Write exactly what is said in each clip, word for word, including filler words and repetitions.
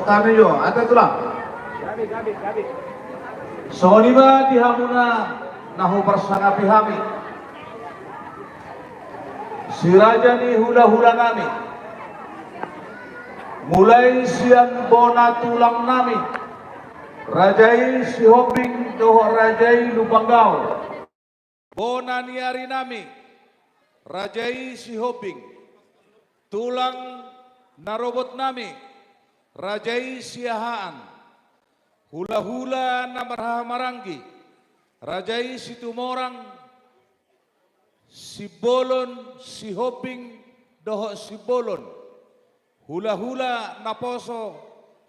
Hami jo, ate tulang. Songon i ma di hamuna na huparsangapi hami. Si raja ni hulahulanami. Mulai sian bona tulangnami. Raja i Sihombing dohot raja i Lumban Gaol. Bona ni arinami, raja i Sihombing. Tulang na robotnami, raja i Siahaan. Hulahula na marhahamaranggi, raja i Situmorang, Simbolon, Sihombing dohot Simbolon. Hulahula naposo,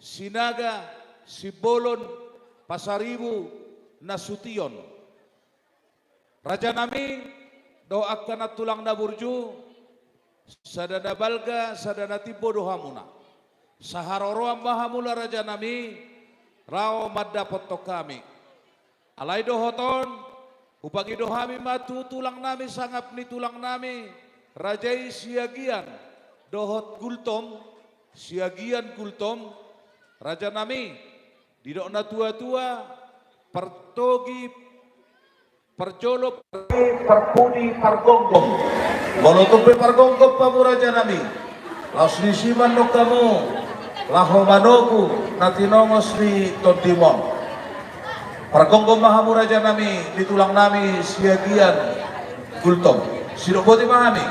Sinaga, Simbolon, Pasaribu, Nasution. Rajanami dohot angka nantulang na burju, sada na balga, sada na timbo do hamuna. Saharoroan ma hamuna rajanami, laho mandapothon hami. Alai dohot on, hupangido hami ma tu tulangnami, sangap ni tulangnami, raja i Siagian dohot Gultom, Siagian Gultom, rajanami, didok natuatua, partogi, parjolo, parpudi, pargomgom. Molo tung pe pargomgom hamu rajanami, laos disi ma annon hamu laho manogu na tinongos ni tondim on. Pargomgom ma hamu rajanami di tulangnami Siagian Gultom. Sidok boti ma hami.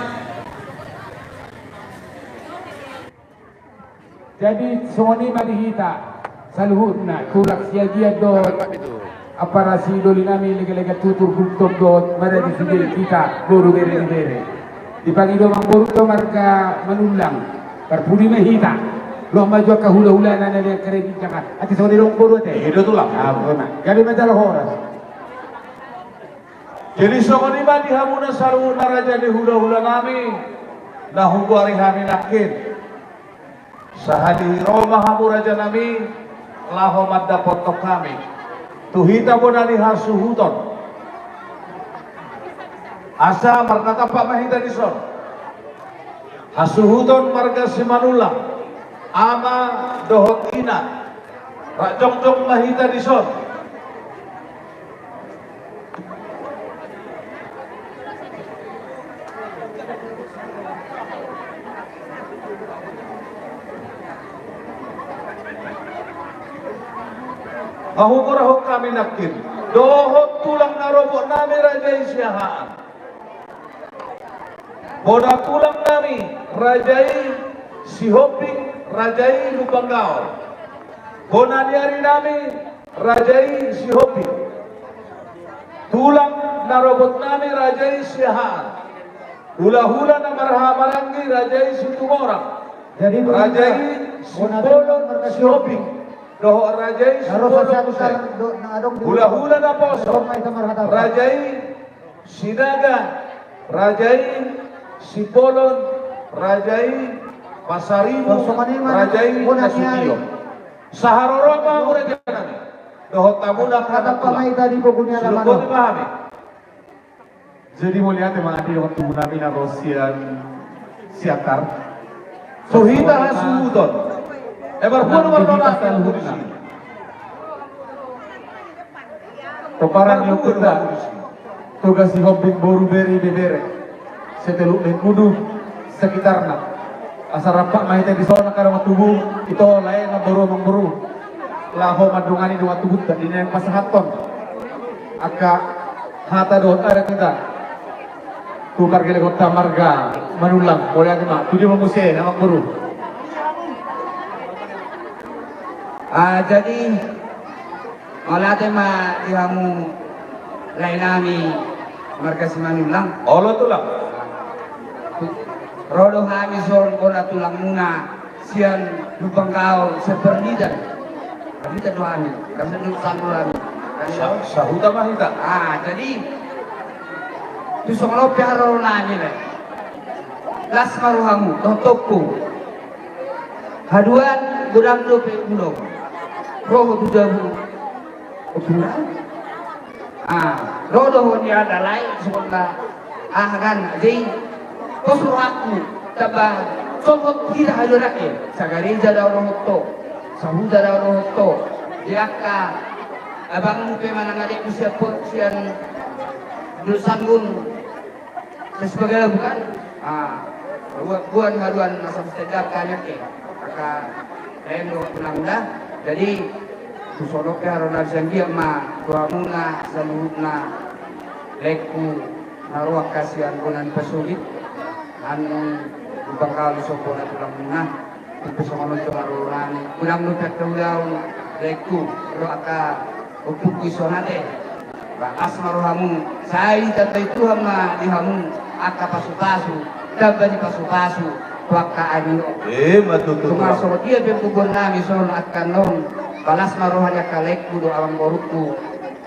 Jadi songon i ma di hita saluhutna, tulang Siagian dohot ampara sidolinami, lega-lega tutur, Gultom dohot marga Sihombing, hita boru bere ni bere. Dipangido amangboru do marga Manullang, parpudi ma hita. Loas ma jo angka hulahulana na di angka ginjangan. Ate songon i do amangboru ate. I do tulang. Ah, boha ma. Gabe ma jala horas. Jadi songon i ma di hamuna saluhutna raja ni hulahulanami, na hugoari hami nangkin. Sahali ro ma hamu rajanami, laho mandapothon hami tu hita bona ni hasuhuton. Asa marnatampak ma hita dison. Hasuhuton marga Simanullang, ama dohot ina, rap jongjong ma hita dison. Hahugorahon hami nangkin dohot tulang na robotnami raja i Siahaan. Bona tulangnami raja i Sihombing, raja i Lumban Gaol. Bona ni arinami raja i Sihombing. Tulang na robotnami raja i Siahaan. Hulahula na marhahamaranggi raja i Situmorang. Jadi raja i Simbolon Sihombing. Dohot raja i Simbolon Muse. Hulahula naposo, raja i Sinaga, raja i Simbolon, raja i Pasaribu, raja i Nasution. Saharoro ma hamu rajanami. Dohot hamu na hata pamai tadi pokoknya. Sidok boti ma hami. Jadi mauliate ma di dohot tubunami na ro sian Siantar. Tu hita hasuhuton. Emar pun marnona saluhutna. Pomparan ni ompunta Toga Sihombing boru bere ibebere, seteluk Mengkudu sekitarna. Asa rampak ma hita dison angka dongan tubu, ito lae namboru amangboru, laho mandongani dongan tubunta di na pasahathon angka hata dohot adat hita tu pargelegonta marga Manullang. Mauliate ma. Tu dia ma muse amangboru? Ah, jadi mauliate ma di hamu laenami marga Simanullang. Olo tulang. Ro do hami son bona tulangmuna sian Lumban Gaol, sian Parnidan. Parnidan do hami, kan sandung sandung hami. Sa-, sahuta ma hita. Ah, jadi tu songon on pe haroronami le. Las ma rohamu dohot tompu. Haduan godang dope bulung. Ro ho tu jabu. Ah, ro do ho nian alai songon na aha kan, jadi pos rohangku tamba sohot hita haduan ake, sagareja do rohot ho. Sahuta do dohot ho di angka abangmu pe manang adekmu sian po-, sian Dolok Sanggun. Sesbagala bukan? Ah, buat buan haduan masa mustenda kami ke. Maka lain do pulang dah. Jadi tu sono pe harona sian dia ma tu hamuna saluhutna laengku na ro angka sian bona ni pasogit. Anu, Lumban Gaol, sopo na tulang muna. Tumpu songon on jolo marulungan. Unang dope angka ulaon laengku, ro angka ompungku i songon ate. Bagas ma rohamu, sai ditambai Tuhan ma di hamu angka pasupasu, tamba ni pasupasu tu angka ari on. Eh, ma tutu. Cuma songon dia pe bubuan nami songon angka non, bagas ma roha ni angka laengku dohot amangborungku.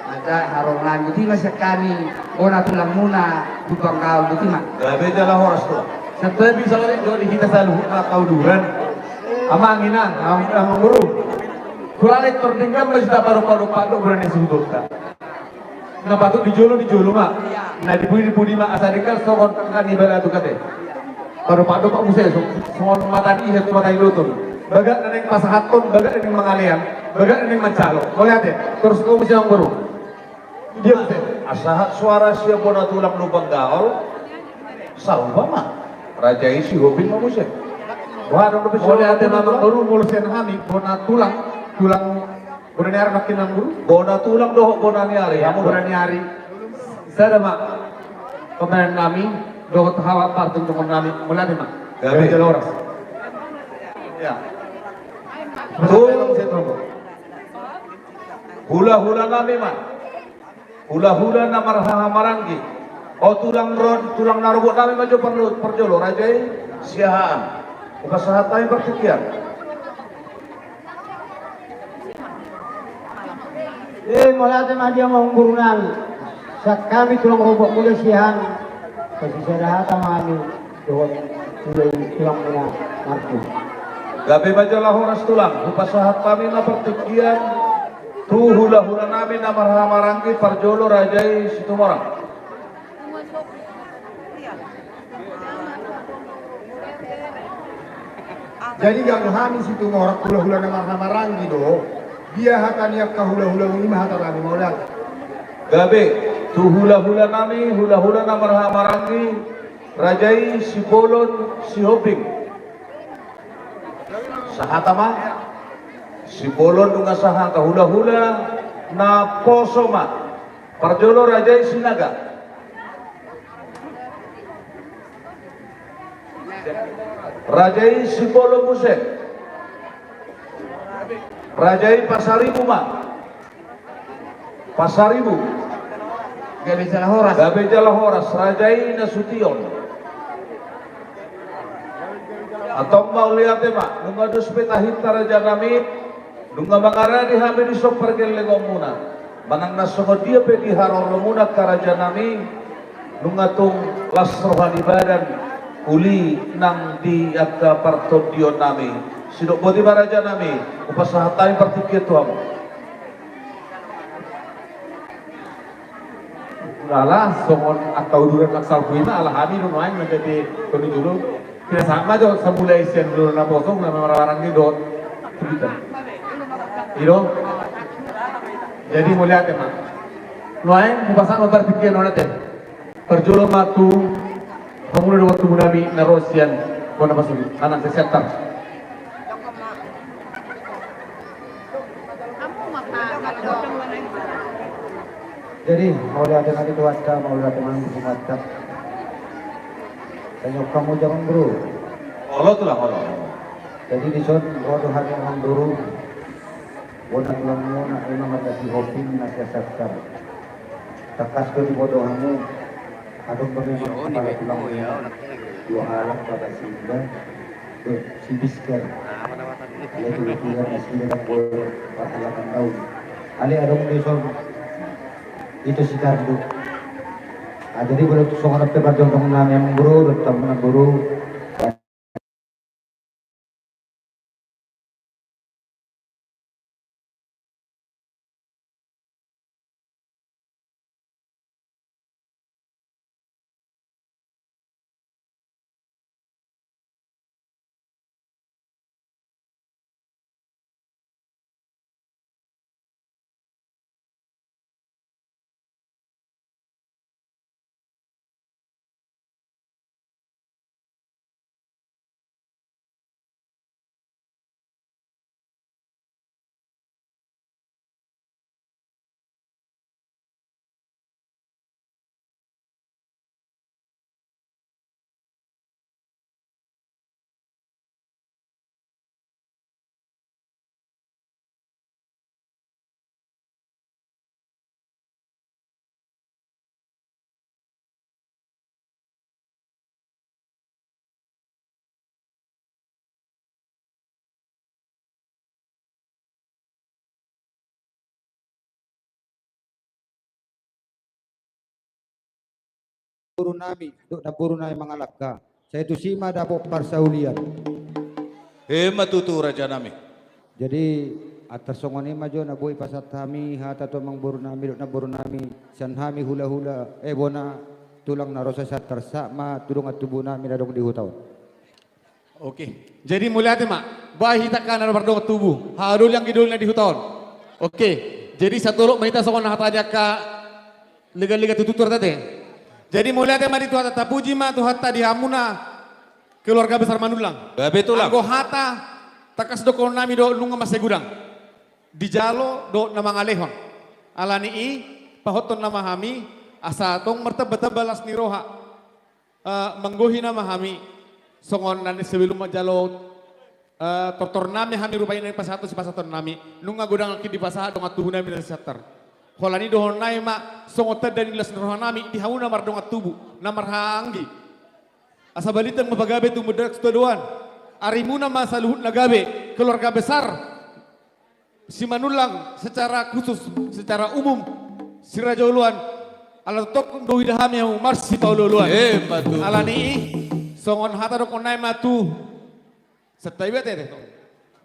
Asa haroro nami, botima sian hami bona tulang muna Lumban Gaol, botima. Gabe jala horas tu. Santabi saotik do di hita saluhutna angka uduran. Amang inang, am-, amangboru. Hulala i tor denggan ma jala padompadompak do bona ni suhutonta. Na patut di jolo, di jolo ma. Na di pudi, di pudi ma, asa denggan songon angka ni bala tu kate. Padompadompak muse, so-, songon mata ni ihe tu mata ni itoton. Bagak na naeng pasahathon, bagak na naeng mangalean, bagak na naeng manjalo. Mauliate, torus ho muse amangboru. Dia muse. Asa sahat suara sian bona tulang Lumban Gaol. Saupa ma. Raja i Sihombing ma muse. Wah, adong dope. Mauliate ma amangboru, molo sian hami, bona tulang, tulang Bona ni ari nangkin amangboru? Bona tulang dohot bona ni ari, hamu do. Bona ni ari. Sada ma pambahenan nami dohot hawa partontongan nami, mauliate ma. Gabe. Gabe jala horas. Ya. Tu hulahula nami ma. Hulahula na marhahamaranggi. O tulang ro-, tulang na robot nami ma jo parlo-, parjolo, raja i Siahaan. Hupasahat hami partingkian. Eh, mauliate ma di amangboru nami. Sian hami tulang robot muna Siahaan. Pasisada hata ma hami dohot tulang, tulang muna Markus. Gabe ma jala horas tulang, hupasahat hami ma partingkian tu hulahula nami na marhahamaranggi parjolo raja i Situmorang. Jadi gabe hami Situmorang hulahula na marhahamaranggi do. Dia hata ni angka hulahula i ma hata nami, mauliate. Gabe, tu hulahula nami, hulahula na marhahamaranggi, raja i Sibolon Sihombing. Sahata ma, Sibolon nunga sahata, hulahula na poso ma. Parjolo raja i Sinaga. Raja i Sibolon muse. Raja i Pasaribu ma. Pasaribu. Gabe jala horas. Gabe jala horas, raja i Nasution. Antong mauliate ma, nunga dos pe tahinta raja nami. Nunga mangaradi hami dison pargellengon muna. Manang na songon dia pe di haroro muna angka raja nami, nunga tung las roha ni badan uli nang di angka partondion nami. Sidok boti ma raja nami, hupasahat hami partingkian tu hamu. Ulala, songon angka uduran nang salpu i ma, ala hami do nuaeng na gabe toni jolo. Pinasahat ma jo samulai sian uduran na poso, na marhahamaranggi dohot tu hita. I do. Jadi mauliate ma. Nuaeng hupasahat ma partingkian on ate. Parjolo ma tu hamuna dohot tubu nami na ro sian bona pasogit. Manang Siantar. Jadi, mauliate ma di Tuhanta, mauliate ma di Tuhanta. Tanyok hamu jo amangboru. Olo tulang, olo. Jadi dison ro do hami amangboru. Bona tulang muna, ima ma na Sihombing na Siantar. Tangkas do diboto hamu. Adong pe memang kepala tulang muna. Dua halak, Bapak Sinda. Dohot si Bisker. Alai kebetulan di sini kan boleh perhelatan tahun. Alai adong dison. Itu si Kardu. Ah, jadi boleh tu songon pe parjolo nami amangboru, dohot amangboru. boru nami dohot namboru nami mangalangka. Sai tusi ma dapot parsaulian. Emma tutu, raja nami. Jadi, antar songon i ma jo na boi pasahat hami hata tu amangboru nami dohot namboru nami, sian hami hulahula, eh, bona, tulang na ro sian Siantar, sahat ma tu dongan tubu nami na adong di huta on. Oke. Jadi, mauliate ma. Bahen hita angka na mardongan tubu, haha doli anggi doli na di huta on. Oke. Jadi, satolop ma hita songon hata ni angka lega-lega tutu tu hita ate. Jadi, mauliate ma di Tuhanta, tapuji ma Tuhanta di hamuna keluarga besar Manullang. Gabe, tulang. Anggo hata tangkas dohonon nami do, nunga mansai godang dijalo dohot na mangalehon. Ala ni i, pahothon nama hami, asa tong martamba-tamba las ni roha. Eh, manggohi nama hami, songon na sebelum manjalo, eh, tortor nami hami, rupani naeng pasahathon sipasahaton nami, nunga godang nangkin dipasahat dongan tubu nami na Siantar. Holan i dohonon nami ma, songon tanda ni las ni roha nami di hamuna mardongan tubu, na marhaha anggi. Asa balintang ma pagabe tumundalhon sitadoan. Arimuna ma saluhutna gabe, keluarga besar Simanullang secara khusus, secara umum, Siraja Oloan, ala tongtong do huida hami hamu marsipaolo-oloan. Emma tutu. Ala ni i, songon hata dohonon nami ma tu Santabi ate,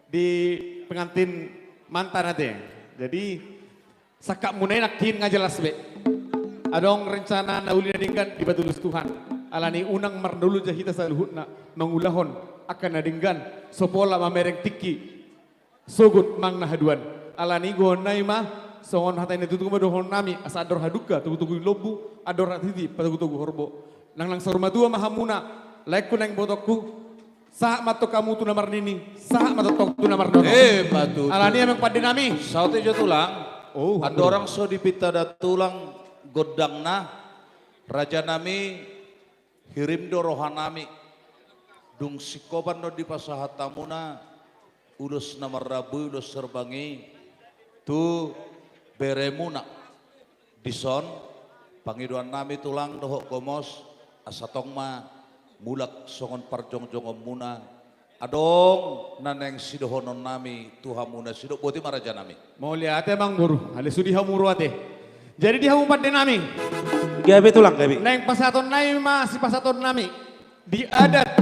di pengantin mantan ate. Jadi, sangkapmuna i nangkin nga jelas be. Adong rencana na uli na denggan dipatulus Tuhan. Ala ni i unang marnalulu ja hita saluhutna mangulahon angka na denggan, so pola mamereng tingki sogot manang na haduan. Ala ni i dohonon nami ma, songon hata ni na tutu ma dohonon nami, asa andor hadungka togu-togu ni lombu, andor hatiti patogu-togu horbo. Nang, nang saur matua ma hamuna, laengku nang ibotongku, sahat ma antong hamu tu na marnini, sahat ma tongtong tu na marnono. Emma tutu. Ala ni i amang pande nami. Saotik jo tulang. Oh, andorang so dipinta da tulang gondangna, raja nami, hirim do roha nami. Dung singkopan do dipasahat hamuna ulos na marrambu i, ulos herbang i tu beremuna. Dison, pangidoan nami tulang dohot gomos, asa tong ma mulak songon parjongjongonmuna. Adong na naeng sidohonon nami tu hamuna, sidok boti ma raja nami. Mauliate amang boru, ale sude hamu ro ate. Jadi di hamu pande nami. Gabe tulang, gabe. Naeng pasahaton nami ma sipasahaton nami di adat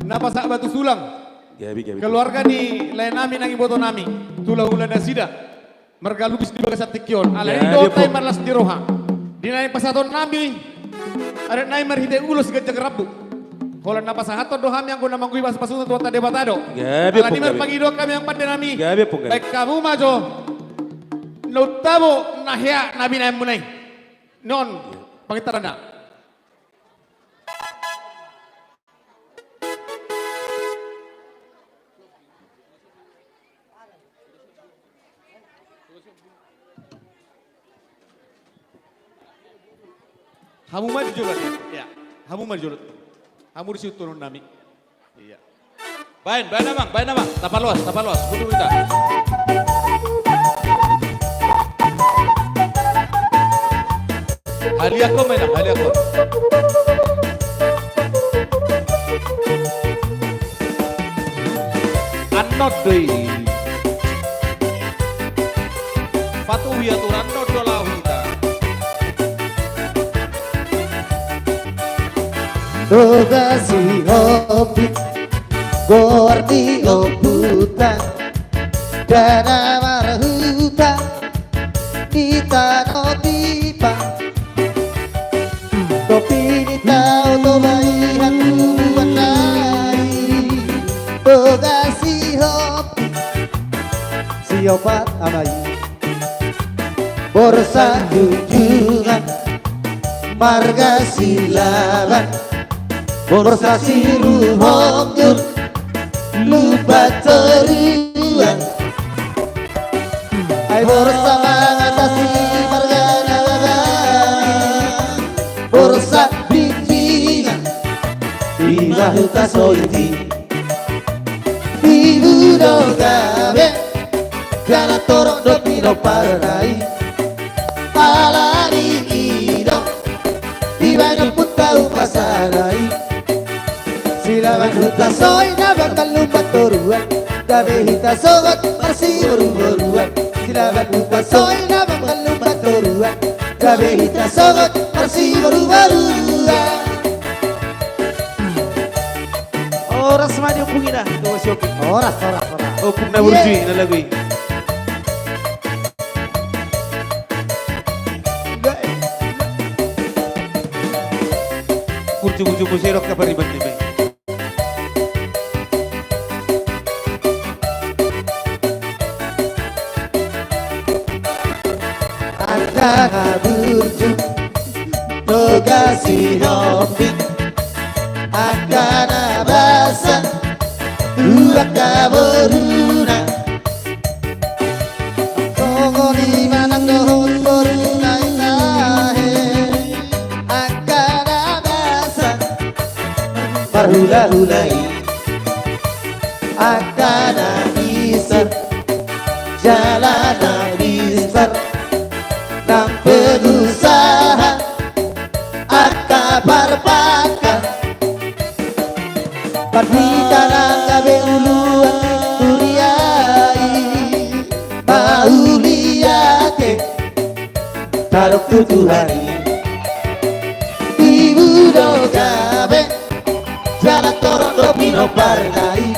na pasahat batu sulang. Gabe, gabe. Keluarga ni lae nami nang iboto nami, tu hulahula nasida. Marga Lubis di bagasan tingki on. Ala ni i dohot nami marlas ni roha. Di naeng pasahaton nami adat nami marhite ulos ganjang rambu. Holan na pasahathon do hami anggo na manggohi pasupasu Tuhanta Debata do. Ala ni i marpangidoan hami amang pande nami. Baen hamu ma jo na untabo na hea na binaenmuna i. Non pangintaranna. Hamu ma di jolo. Ia. Hamu ma di jolo. Hamu di siutunon nami. Ia. Baen, baen amang, baen amang. Tapaloas, tapaloas. Butuh kita. Haliangkon ma inang, haliangkon. Annon do i. Patuhi aturan, annon do laho hita. Boga sihombing goar ni ompunta, dana marhuta di tano tipa. Topi ni tao Toba i hatubuan nai. Boga sihombing, siompat ama i. Borsak Junjungan, marga Silaban. Borsak Siruhongjur, Lumban Toruan. Ai borsak Mangatasi, marga Nababan. Borsak Binjingan, ima huta Soiti. Ibu do gabe, dana torop do pinomparna i. Ala ni i do dibaen ompunta umpasana i. Silaban huta Soinaban, Lumban Toruan, gabe hita sogot marsiboruboruan. Silaban huta Soinaban, Lumban Toruan, Gabe hita sogot marsiboruboruan. Horas ma di ompung i da, tu si Oki. Horas, horas, horas. Ompung na burju i na lagu i. Burju-burju muse dok kapariban ni be. Angka na burju, Toga Sihombing, angka na basa, tu angka boruna. Songon i ma nang dohot boruna i tahe, angka na basa, marhulahula i. Angka na isar, jala na bisar, nang pengusaha, angka parpangkat. Pandita nang gabe uluan di huria i, mauliate, tadok tu Tuhan i. Ibu do gabe jala torop do pinomparna i.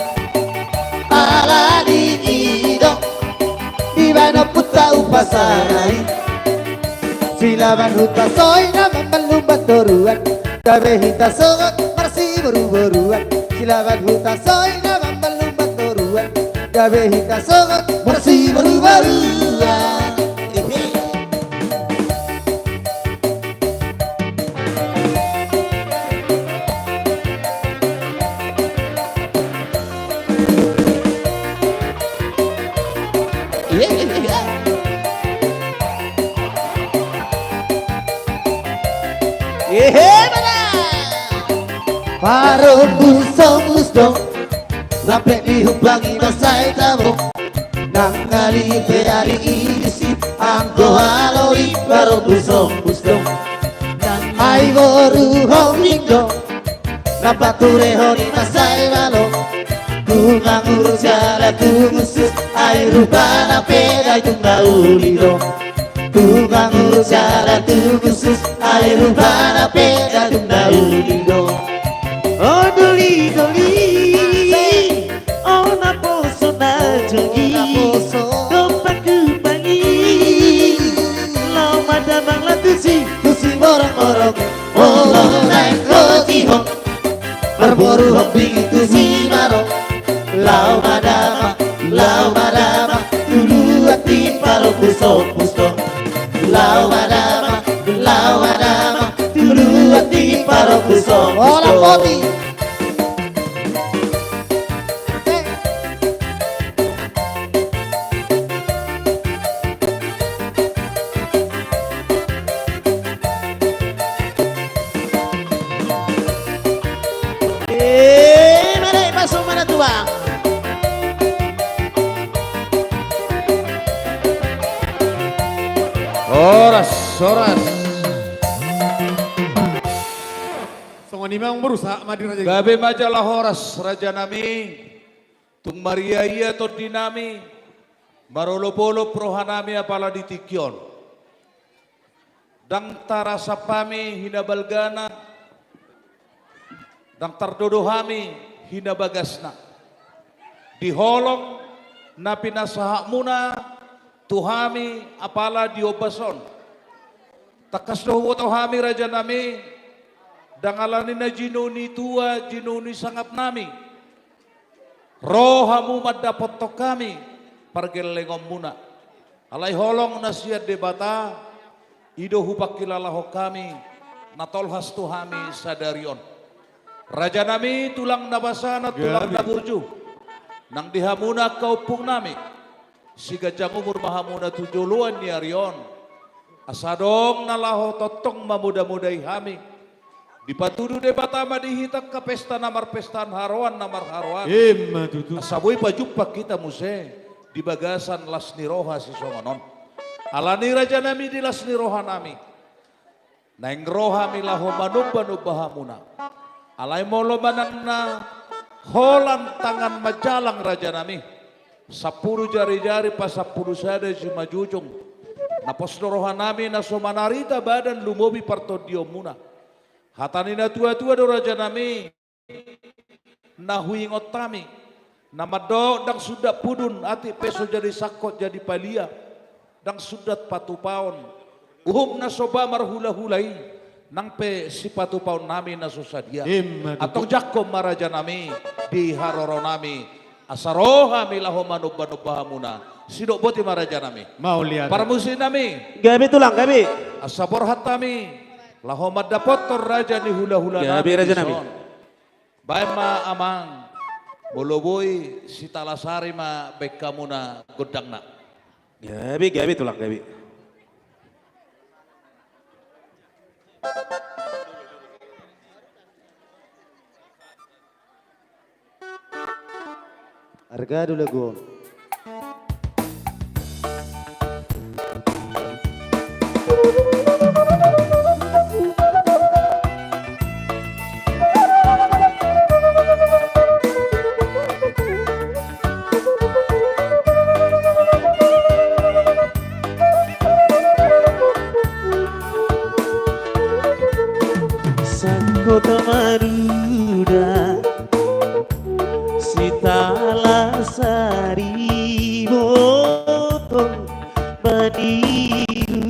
Ala ni i do dibaen ompunta umpasana i. Silaban huta soi na mambalumba toruan, gabe hita sogot marsiboruboruan. Silaban huta soi na mambalumba toruan, gabe hita sogot marsiboruboruan. Ehe, mana? Parombu sombus do, sampe diumpangi mansai tabo. Nang ali pe ali i disi, anggo alo i parombu sombus do. Ai boru Hombing do, na paturehon i mansai malo. Tung angur jala tung usus, ai rupana pe dai tung na uli do. Tung angur jala tung usus, ai rupana pe dai tung na uli do. O doli, doli. O naposo na jonggi, dompak hupangi. Laho ma damang laho tusi, tusi morongmorong. Olo naeng hotihon, marboru Hombing i tusi ma ro. Laho ma damang, laho ma damang, tu luat ni parombu sombus do. Laho ma damang, laho ma damang, tu luat ni parombu sombus do. Ola poti. Eh, mari masuk mana tuang? Horas, horas. Songon i ma, amang boru, sahat ma di raja i. Gabe ma jala horas, raja nami. Tung mariaia tondi nami, marolopolop roha nami apala di tingki on. Ndang tarasam hami hinabalgana, ndang tardodo hami hinabagasna. Di holong na pinasahatmuna tu hami apala di ombas on. Tangkas do huboto hami, raja nami, ndang alani na jinou ni tua, jinou ni sangap nami ro hamu mandapothon hami pargellengonmuna. Alai holong na sian Debata, i do hupangkilalahon hami na tolhas tu hami sadari on. Raja nami, tulang na basa, tulang na burju, nang di hamuna angka ompung nami, siganjang umur ma hamuna tu joloan ni ari on. Asa adong na laho tongtong mamodamodai hami. Dipatudu Debata ma di hita angka pesta na marpesta, haroan na marharoan. Ima tutu. Asa boi pajumpang hita muse di bagasan las ni roha sisongon on. Alani, raja nami, di las ni roha nami, naeng ro hami laho manombanomba hamuna. Alai molo manang na holan tangan manjalang, raja nami, sampulu jarijari pasampulu sada simanjujung, Na pos do rohanami na so manarita badan lumobi partondionmuna. Hata ni na tuatua do rajanami na huingot hami, na mandok ndang sundat pudun atik pe so jadi sangkot jadi palia, ndang sundat patupaon uhum na so ba marhulahula i, nang pe sipatupaonnami na so sadia. Ima tutu. Antong jangkon ma rajanami di haroronami, asa ro hami laho manombanomba hamuna. Sidok boti ma rajanami. Mauliate. Parmusiknami. Gabe tulang, gabe. Asa borhat hami laho mandapothon raja ni hulahula nami. Gabe rajanami. Baen ma amang, molo boi sitalasari ma baen hamuna gondangna. Gabe, gabe tulang, gabe. Arga do lagu on. Sangkot manuda sitalasari boto maniruda,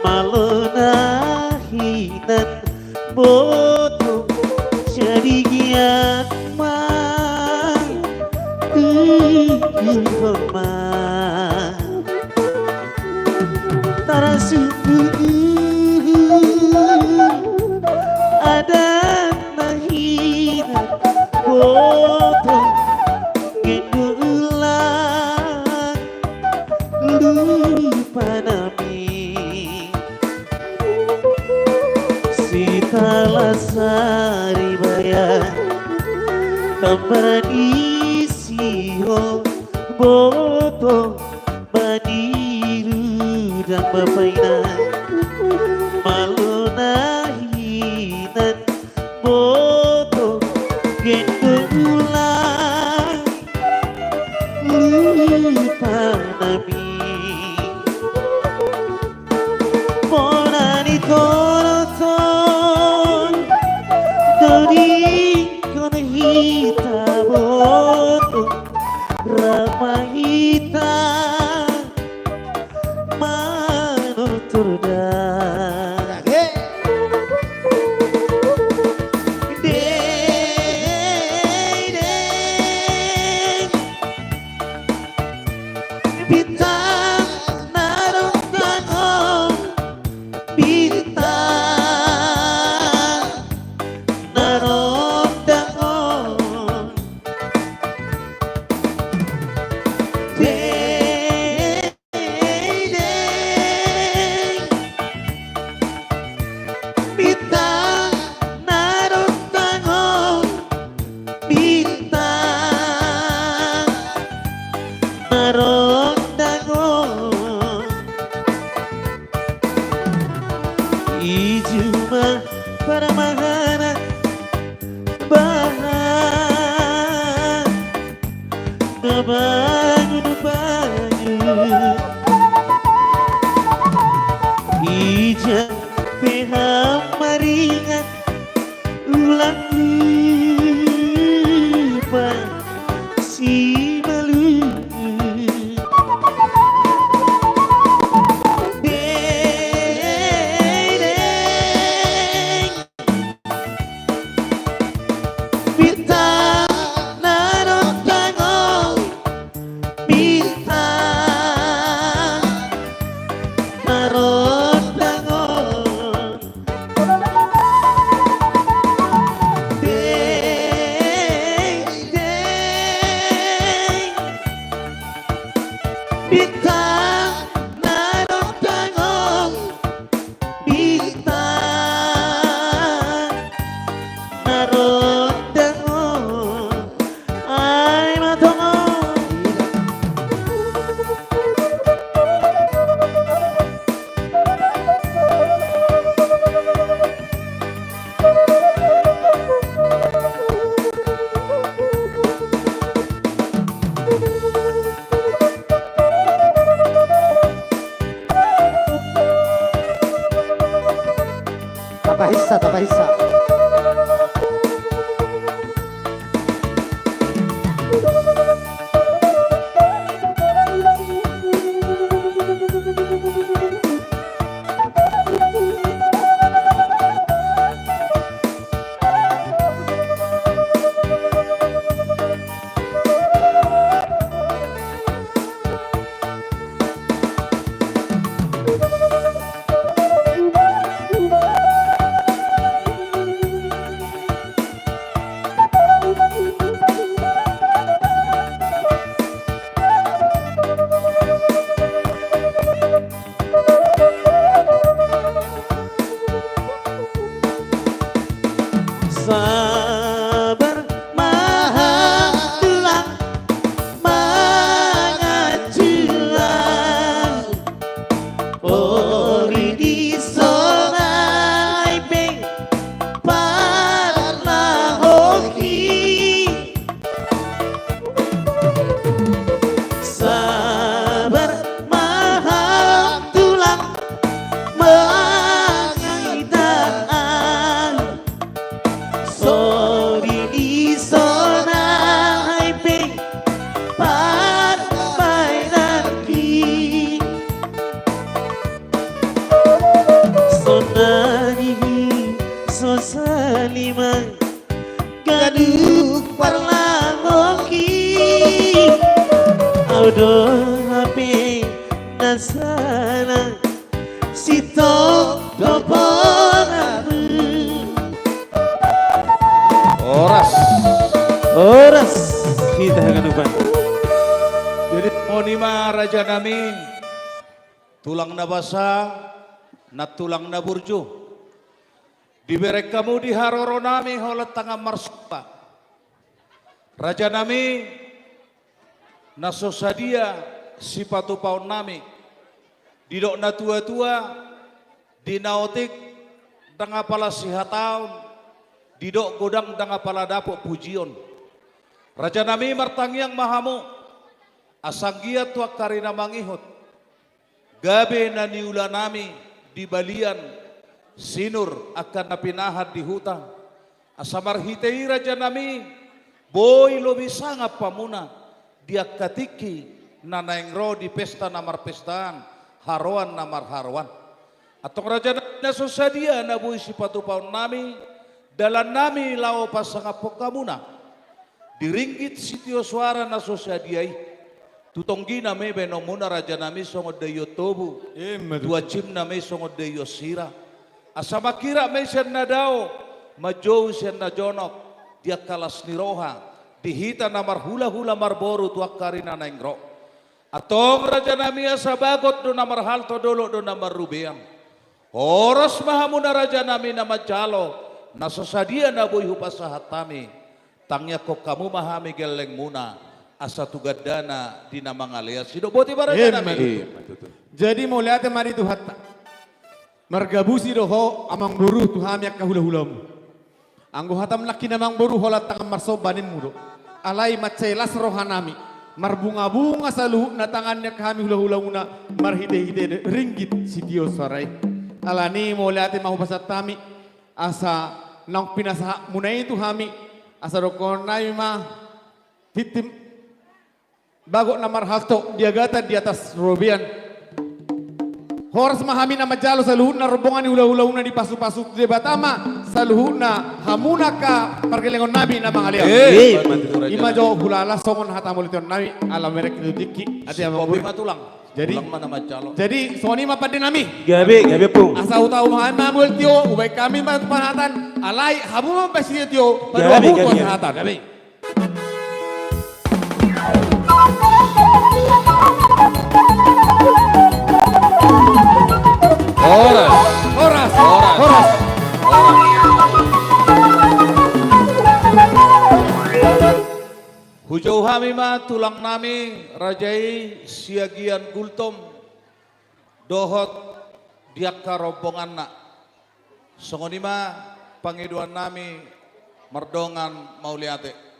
malo na hinan boto jadi gian ma tutu ma. Tarasumbu adat na hinan boto, gendo ulang lupa nami. Sitalasari baen tamba ni sihol boto maniruda, bapaina malo na hinan boto, gendo ulang lupa nami. Bona ni toroton do dingkon hita boto, ra ma hita manortor da. Dei, dei. Bintang na rondang on, bintang na rondang on. Dei, dei. Bintang na rondang on, bintang na rondang on. I juma paramahana baha na bangun bangun. Ija pe hamaringan ulang lupa simalungun. Dei, dei. Bintang na rondang on, bintang na rondang on. Dei, dei. Bintang na rondang on, bintang na rondang on. Ai ma tongon. do hami na sana sitong do bona. Horas. Horas. Hita haganupan. Jadi, songon i ma raja nami, tulang na basa, nantulang na burju. Dibereng hamu di haroro nami holan tangan marsomba. Raja nami, na so sadia sipatupaon nami. Didok na tua-tua, di na otik ndang apala sihataon, didok godang ndang apala dapot pujion. Raja nami, martangiang ma hamu, asa anggiat tu angka ari na mangihut gabe na niula nami di balian, sinur angka na pinahan di huta. Asa marhite i raja nami, boi lobi sangap hamuna di angka tingki na naeng ro di pesta na marpestaan, haroan na marharoan. Antong raja nami, na so sadia na boi sipatupaon nami, dalan nami laho pasangaphon hamuna di ringgit sitio soara na so sadia i. Tu tonggina ma i baenonmuna raja nami songon daion tobu. Ima tutu. Tu ancimna ma i songon daion sira. Asa mangkirap ma i sian na dao, manjou sian na jonok, di angka las ni roha, di hita na marhulahula marboru tu angka ari na naeng ro. Antong raja nami, asa bagot do na marhalto, dolok do na marrubean. Horas ma hamuna raja nami na manjalo na so sadia na boi hupasahat hami. Tangiangkon hamu ma hami gellengmuna, asa tu gandana di na mangalean. Sidok boti ma raja nami. Ima tutu. Jadi mauliate ma di Tuhanta. Margabusi do ho amangboru tu hami angka hulahulamu. Anggo hatam nangkin amangboru, holan tangan marsomba nimmu do. Alai mansai las roha nami, marbungabunga saluhutna tangan ni angka hami hulahulamuna marhitehite ringgit sitio soara i. Alani i mauliate ma hupasahat hami, asa naung pinasahatmuna i tu hami, asa dohonon nami ma, tintin bagot na marhalto, diagatan di atas robean. Horas ma hami na manjalo saluhutna rombongan ni hulahulauna, dipasupasu Debata ma saluhutna hamuna angka pargellengon nami na mangalean. Eh, ima tutu raja nami. Ima jo hulala songon hata mauliateon nami, ala merek tu tingki. Ate amangboru. Kopi ma tulang. Jadi, tulang ma na manjalo. Jadi songon i ma pande nami. Gabe, gabe pung. Asa hutau ma hami ma mual tio, hubaen hami ma tu panahatan, alai hamu ma baen sitio, pande hamu tu panahatan. Gabe, gabe. Horas. Horas. Horas. Horas. Hujou hami ma tulang nami, raja i Siagian Gultom, dohot di angka rombonganna. Songon i ma pangidoan nami mardongan mauliate.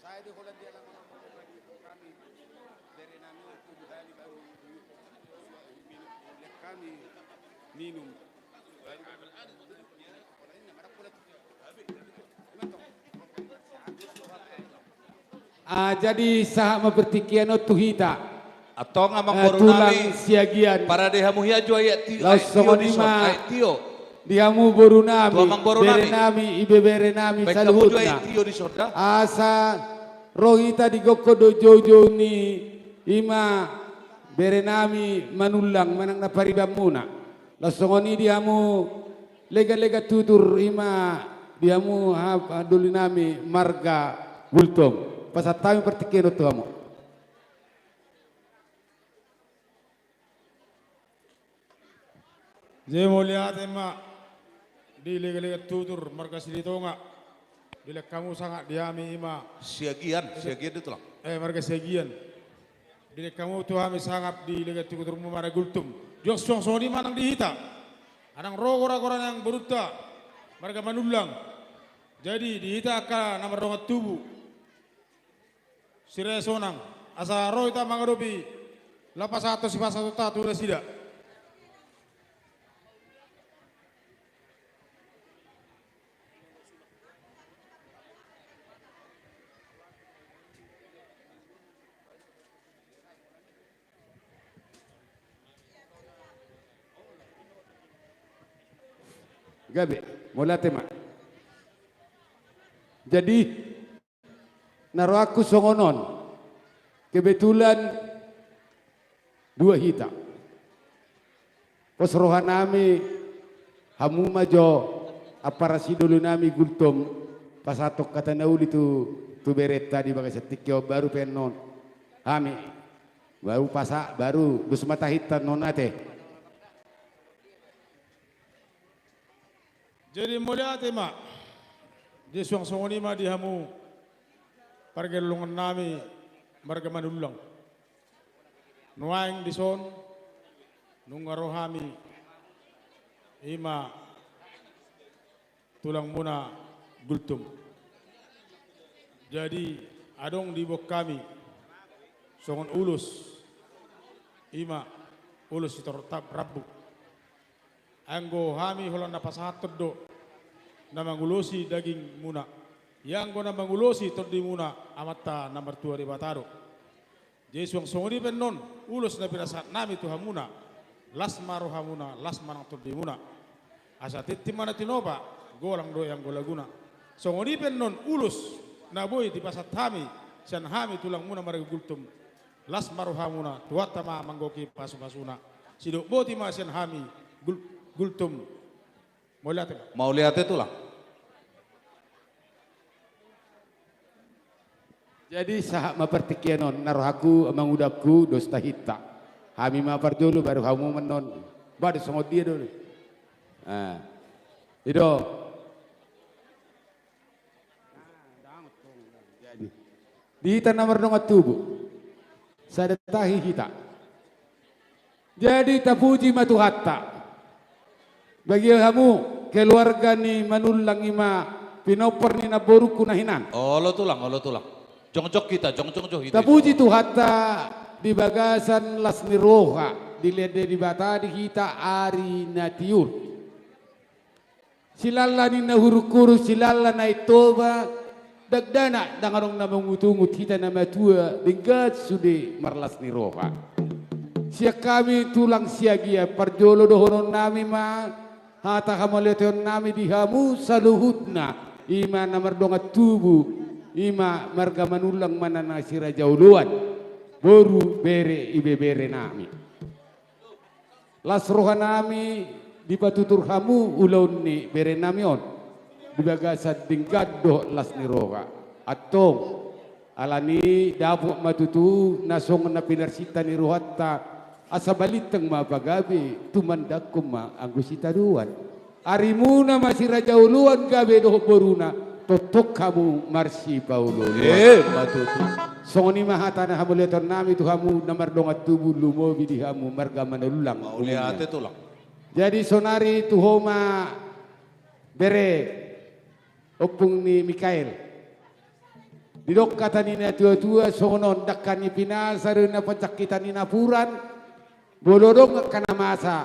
Sai di Hollandia na mangoloi kami, bere nami on tu di Bali baru minum, minum, kami minum. Ah, jadi sahat ma partingkian on tu hita. Antong amangboru nami, tulang Siagian. Parade hamu hian jo aek tio, laos aek tio songon i dison, ma aek tio. Di hamu boru nami, tu amangboru nami, bere nami, ibebere nami saluhutna. Baen hamu jo aek tio dison da. Asa ro hita di gokhon dohot joujou ni ima bere nami Manullang manang na paribanmuna. Laos songon i di hamu lega-lega tutur ima di hamu ha-, doli nami marga Gultom. Pasahat hami partingkian on tu hamu. Jadi mauliate ma di lega-lega tutur marga Silitonga. Dilehon hamu sangap di hami ima. Siagian, Siagian do tulang. Eh, marga Siagian. Dilehon hamu tu hami sangap di lega tuturmu marga Gultom. Jong suang songon i ma nang di hita. Adong ro gora-gora nang borunta marga Manullang. Jadi di hita angka na mardongan tubu. Sira sonang, asa ro hita mangadopi laho pasahathon sipasahatonta tu nasida. Gabe, mauliate ma. Jadi, na rohangku songon on. Kebetulan dua hita. Pos rohanami, hamu ma jo ampara sidoli nami Gultom, pasahathon hata na uli tu, tu berenta di bagasan tingki on, baru pe annon hami. Baru pasa, baru dos ma tahinta annon, ate. Jadi mauliate ma. Jadi suang songon i ma di hamu pargelongan nami marga Manullang. Nuaeng dison nunga ro hami, i ma tulangmuna Gultom. Jadi adong diboan hami songon ulos, i ma ulos sitorop rambu. Anggo hami holan na pasahathon do na mangulosi dagingmuna, ia anggo na mangulosi tondimuna Amanta na martua Debata do. Jadi suang songon i pe annon ulos na pinasahat nami tu hamuna, las ma rohamuna, las ma nang tondimuna. Asa tintin ma na tinopa, golang do i anggo laguna. Songon i pe annon ulos na boi dipasahat hami sian hami tulangmuna marga Gultom. Las ma rohamuna, Tuhanta ma manggohi pasupasuna. Sidok boti ma sian hami Gul-, Gultom. Mauliate ma. Mauliate tulang. Jadi sahat ma partingkian on, na rohangku, amang udangku, dos tahinta. Hami ma parjolo, baru hamu ma annon. Ba dos songon dia do. Ah. I do. Di hita na mardongan tubu, sada tahi hita. Jadi tapuji ma Tuhanta. Bagi hamu keluarga ni Manullang, i ma pinompar ni namborungku na hinan. Olo tulang, olo tulang. Jongjong hita, jongjong jo hita. Tapuji Tuhanta di bagasan las ni roha, dilehon Debata di hita ari na tiur. Silala ni na huruk-huruk, silala na i Toba, dakdanak ndang adong na mangungut-ungut, hita na matua denggan sude marlas ni roha. Sian hami tulang Siagian, parjolo dohonon nami ma hata hamauliateon nami di hamu saluhutna, i ma na mardongan tubu, i ma marga Manullang manang na si Raja Oloan, boru, bere, ibebere nami. Las roha nami dipatutur hamu ulaon ni bere nami on di bagasan denggan dohot las ni roha. Antong, alani dapot ma tutu na songon na pinarsinta ni rohanta, asa balintang ma pagabe, tumandangkon ma anggo sitadoan. Arimuna ma si Raja Oloan gabe dohot boruna, tongtong hamu marsipaolo-oloan. Eh, ma tutu. Songon i ma hata na hamauliateon nami tu hamu na mardongan tubu, lumobi di hamu marga Manullang. Mauliate tulang. Jadi sonari tu ho ma bere, ompung ni Mikael. Didok hata ni na tua-tua songon on, dangka ni pinasa do na panjangkitan ni napuran, molo adong angka na masa,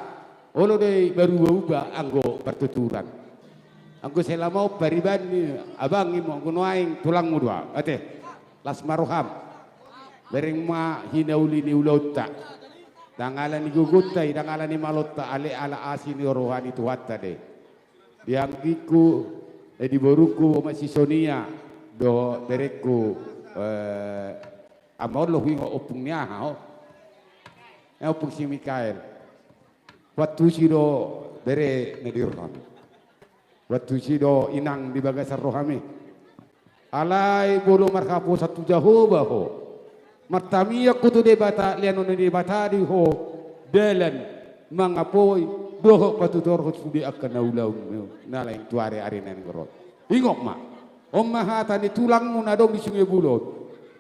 olo do i baru uba anggo partuturan. Anggo selama on pariban ni abang, imo anggo nuaeng tulangmu do au, ate. Las ma roham. Bereng ma hinauli ni ulaonta. Ndang ala ni gogonta i, ndang ala ni malonta, alai ala asi ni roha ni Tuhanta do i. Di anggingku, eh, di borungku, Omak si Sonia, dohot berengku, eh, ama on, laho huingot ompung ni aha ho. Eh, ompung si Mikael. Huantusi do bere na di rohami. Huantusi do inang di bagasan rohami. Alai molo marhaposan tu Jahowa ho, martamiang ho tu Debata, lehonon ni Debata do ho dalan mangapoi dohot patutorhon sude angka na ulaonmu na lain tu ari-ari na naeng ro. Ingot ma, on ma hata ni tulangmu na adong di Sungai Bulo on: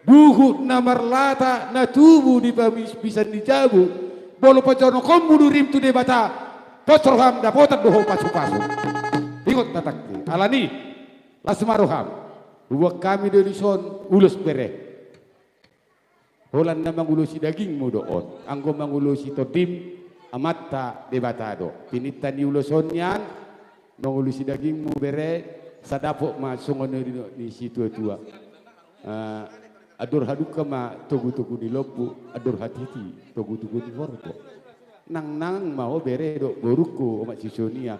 Buhut na marlata na tubu di pamispisan ni jabu, molo pajonokkonmu durim tu Debata, pos roham dapotan do ho pasu-pasu. Ingot tatangki, alani, las ma roham. Huboan hami do dison ulos bere. Holan na mangulosi dagingmu do on, anggo mangulosi tondim Amanta Debata do. Pinta ni ulos on nian, mangulosi dagingmu bere, sai dapot ma songon na nidok ni situa-tua. Eh, andor hadungka ma togu-togu ni lombu, andor hatiti togu-togu ni horbo. Nang-nang ma ho bere dohot borungku, Omak si Sonia.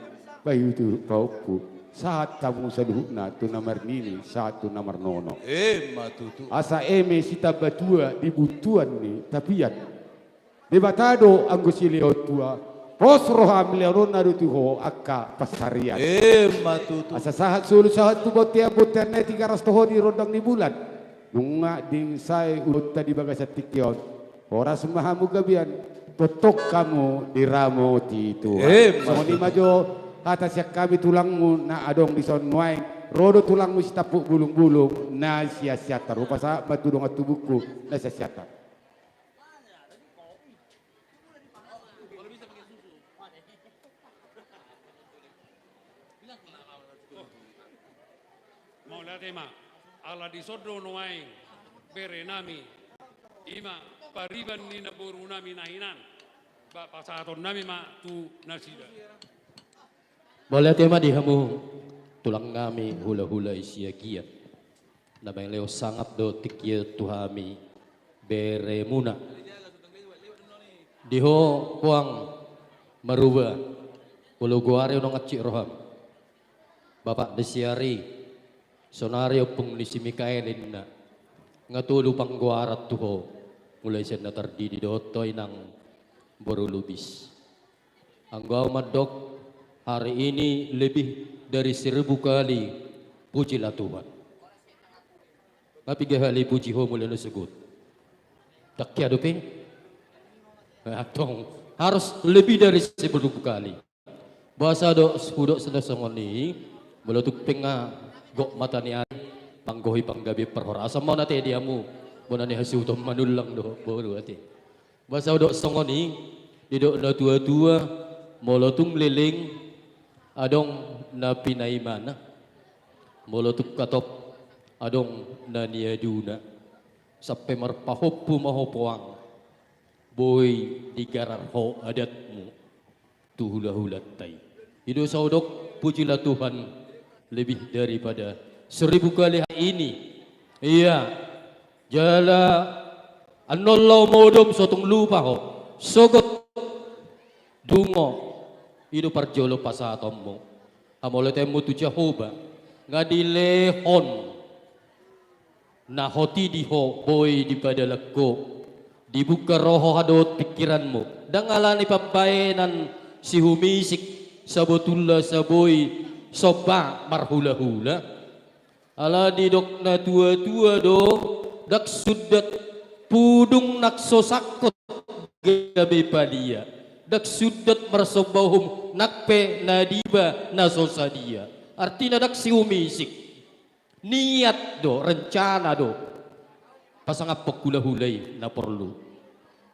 Paihutihut pahompu, sahat hamu saluhutna tu na marnini, sahat tu na marnono. Emma tutu. Asa eme sitambatua di buntuan ni tapian. Debata do anggo silehon tua, pos roham lehononna do tu ho angka pansarian. Emma tutu. Asa sahat solu sahat tu bontean, bontean na i Tigaras, toho di rondang ni bulan. Nunga dingsae ulaonta di bagasan tingki on, horas ma hamu gabean, tongtong hamu diramoti Tuhan. Emma tutu. Songon i ma jo hata sian hami tulangmu na adong dison nuaeng, ro do tulangmu sitampuk bulungbulung na siansiantar. Hupasahat ma tu dongan tubungku na siansiantar. Mauliate ma, ala dison do nuaeng berenami, i ma pariban ni namborunami na hinan, ba pasahatonnami ma tu nasida. Mauliate ma di hamu tulangnami hulahula i Siagian. Na mangalehon sangap do tingki on tu hami beremuna. Di ho puang maruba, molo goari unang hansit roham. Bapak ni si Ari, saonari ompung ni si Mikael inna. Nga tolu panggoaran tu ho, mulai sian na tardidi dohot ho inang boru Lubis. Anggo au mandok, hari ini lebih dari seribu kali pujilah Tuhan. Nga piga hali puji ho molo na sogot? Dang hea dope? Antong, harus lebih dari seribu kali. Boasa do hudok songon i, molo tung pe nga gok mata ni ari, panggohi panggabean parhorasan ma on ate di hamu, bona ni hasuhuton manullang do boru ate. Boasa hudok songon i, didok natuatua, molo tung leleng, adong na pinaimana, molo tung hatop, adong na niaduna, sampe marpahompu ma ho puang, boi digarar ho adatmu tu hulahulanta i. I do sai hudok, pujilah Tuhan lebih daripada seribu kali hari ini. Ia, jala annon laho modom so tung lupa ho. Sogot, dungo, i do parjolo pasahatonmu. Hamauliateenmu tu Jahowa, nga dilehon na hot i di ho boi dipadalan ho, dibuka roha dohot pingkiranmu, ndang ala ni pambahenan sihumisik, sabotulna sai boi somba marhulahula. Ala didok natuatua do, ndang sundat pudung nang so sangkot gabe palia, ndang sundat marsomba uhum nang pe na diba na so sadia. Artina ndang sihumisik. Niat do, rencana do, pasangaphon hulahula i na porlu.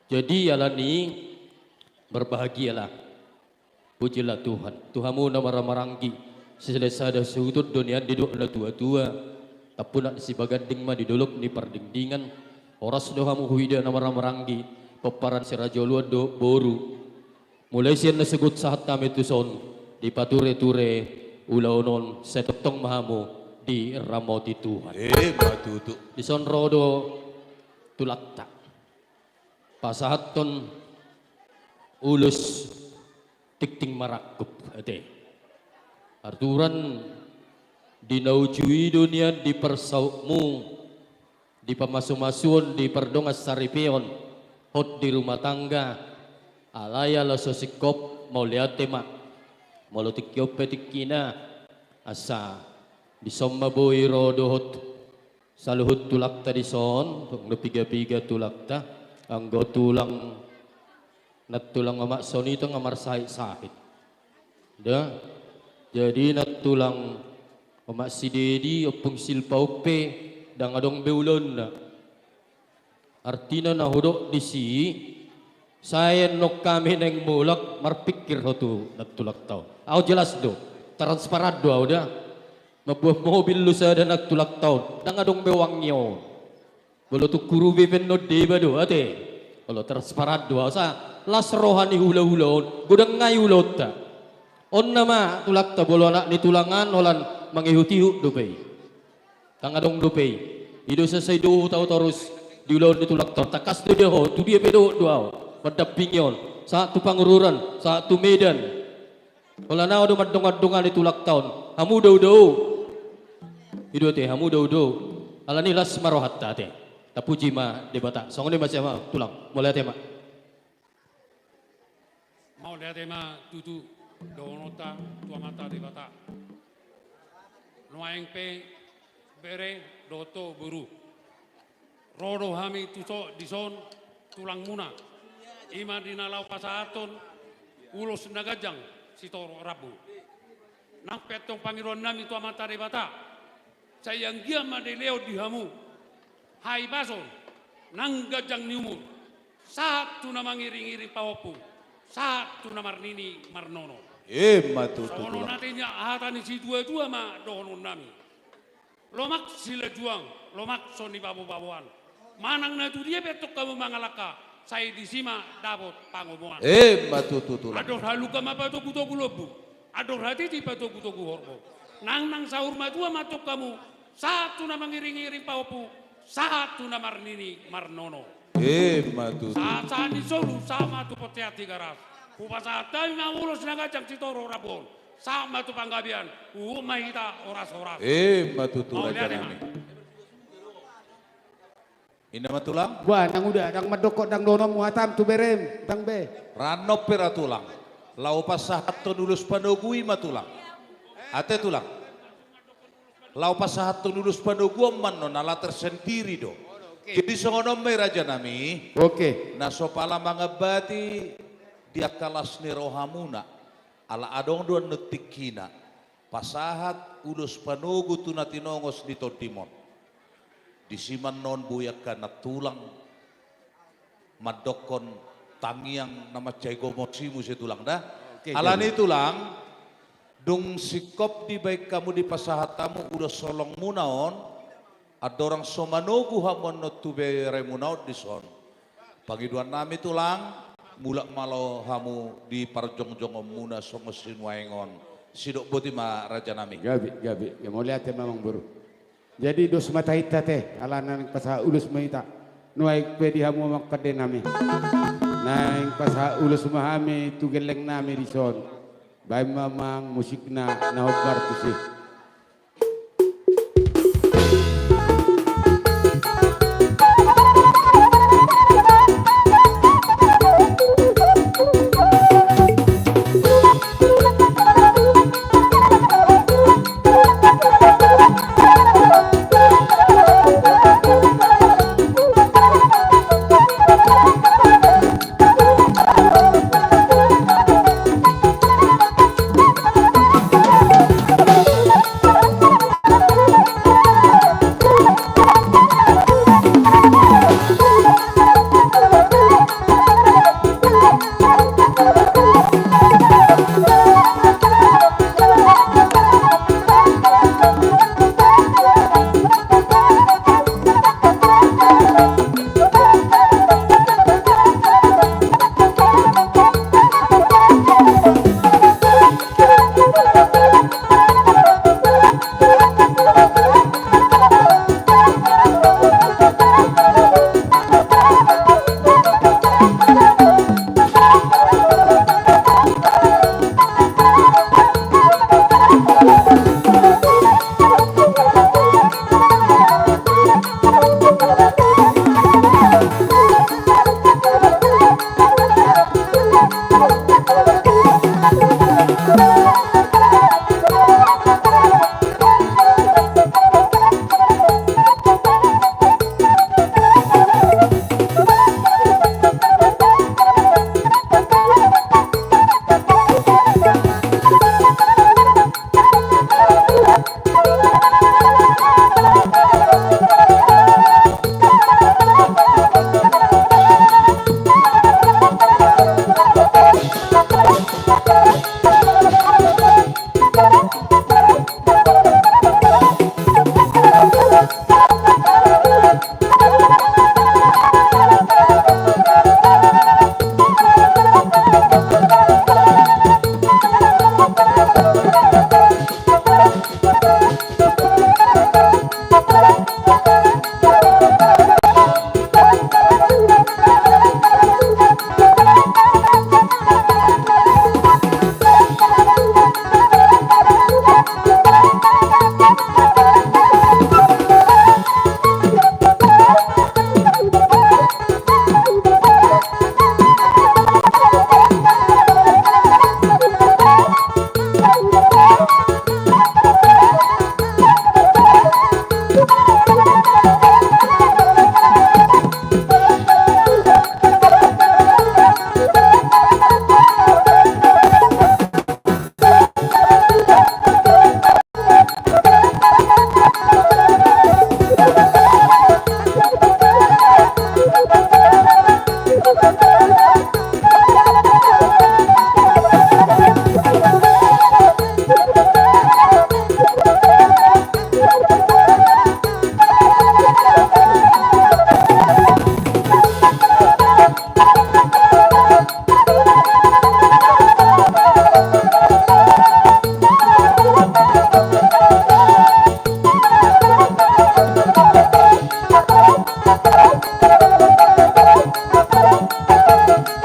Jadi, alani i, berbahagialah. Pujilah Tuhan. Tu hamu na marhahamaranggi, sisada suhut do nian didok natuatua. Tampunak ni Sibaganding ma di dolok ni Pardingdingan. Horas do hamu huida na marhahamaranggi, pomparan si Raja Uluan dohot boru. Mulai sian na sogot sahat hami tuson, dipatureture ulaon on, sai tongtong ma hamu diramoti Tuhan. Emma tutu. Dison ro do tulangta pasahathon ulos tingting marangkup ate. Aturan di na uju i do nian di parsautmu, di pamasumasuon, di pardongan saripeon, hot di rumah tangga, alai ala so singkop, mauliate ma. Molo tingki on pe tingkina, asa dison ma boi ro dohot saluhut tulangta dison, dung do piga-piga tulangta, anggo tulang, nantulang Omak Sonita nga marsahit-sahit. Da, jadi nantulang Omak si Dedi, Ompung Silpa on pe, ndang adong be ulaonna. Artina na hudok disi, sai annon hami naeng mulak marpingkir ho tu nantulangta on. Ahu jelas do, transparan do ahu da. Mambuat mobil do sada nantulangta on, ndang adong be uangna on. Molo tung hurube pe annon deba do ate. Olo, transparan do ahu, asa las roha ni hulahula on, godang nai ulaonta. On nama tulangta, molo anak ni tulang an holan mangihut-ihut dope i. Ndang adong dope i. I do sai dohot ahu torus di ulaon ni tulangta on. Tangkas do dia ho, tu dia pe dohot do ahu mandampingi on, sahat tu Pangururan, sahat tu Medan. Holan ahu do mandongandongani tulangta on. Hamu daudahu. I do ate, hamu daudahu. Alani las ma rohanta ate. Tapuji ma Debata. Songon i ma sian ahu tulang. Mauliate ma. Mauliate ma tutu dohononta tu Amanta Debata. Nuaeng pe bere dohot ho boru. Ro do hami tu so, dison tulangmuna. I ma di na laho pasahathon ulos na ganjang sitorop rambu. Nang pe antong pangidoannami tu Amanta Debata. Sai anggiat ma dilehon di hamu hahipason nang ganjang ni umur. Sahat tu na mangiringiring pahompu. Sahat tu na marnini marnono. Ima tutu tulang. Songon na hata ni situatua ma dohononnami. Lomak silajuang, lomak so nibabobaboan. Manang na tu dia pe antong hamu mangalangka, sai disi ma dapot pangomoan. Ima tutu tulang. Andor halumpang ma patogutogu lombu. Andor hatiti patogutogu horbo. Nang nang saur matua ma antong hamu, sahat tu na mangiringiring pahompu, sahat tu na marnini marnono. Ima tutu. Sahat sahat ni solu, sahat ma tu bontean Tigaras. Hupasahat hami ma ulos na ganjang sitorop rambu on. Sahat ma tu panggabean, huhut ma hita horashoras. Ima tutu rajanami. Mauliate ma. Inna ma tulang. Bah, nang uda, ndang mandok ho, ndang dohononmu hatam tu berem, ndang be. Ranon pe ra tulang. Laho pasahathon ulos panogu i ma tulang. Ate tulang. Laho pasahathon ulos panogu on ma annon ala tersendiri do. Oke. Jadi songon on ma i rajanami. Oke. Na so pala mangambati di angka las ni rohamuna. Ala adong do annon tingkina. Pasahat ulos panogu tu na tinongos ni tondim on. Disi ma annon boi angka nantulang mandokkon tangiang na mansai gomos i muse tulang da. Oke, alani jadi. Tulang, dung singkop dibaen hamu dipasahat hamu ulos holongmuna on, andorang so manogu hamu annon tu beremuna on dison. Pangidoannami tulang, mulak ma laho hamu di parjongjongonmuna songon sinuaeng on. Sidok boti ma rajanami. Gabe, gabe. Mauliate ma amangboru. Jadi dos ma tahinta ate, ala naeng pasahat ulos ma hita. Nuaeng pe di hamu amang pandenami. Naeng pasahat ulos ma hami tu gellengnami dison. Baen ma amang musikna na hombar tusi.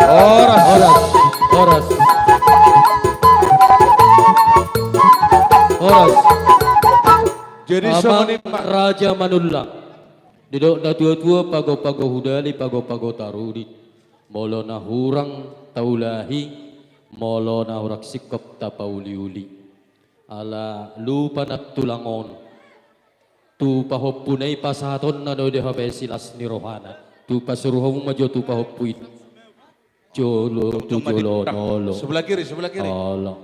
Horas. Horas. Horas. Horas. Jadi, amang songon i ma- Raja Manullang. Didok na tua-tua, pago-pago hudali, pago-pago tarudi. Molo na hurang taulahi, molo na hurang singkop tapauli-uli. Ala lupa nantulang on. Tu pahompuna i pasahatonna do di hape silas ni rohana. Tu pasuruonmu ma jo tu pahompu i. Jolo, tu jolo, nolo. Sebelah kiri, sebelah kiri. Olo.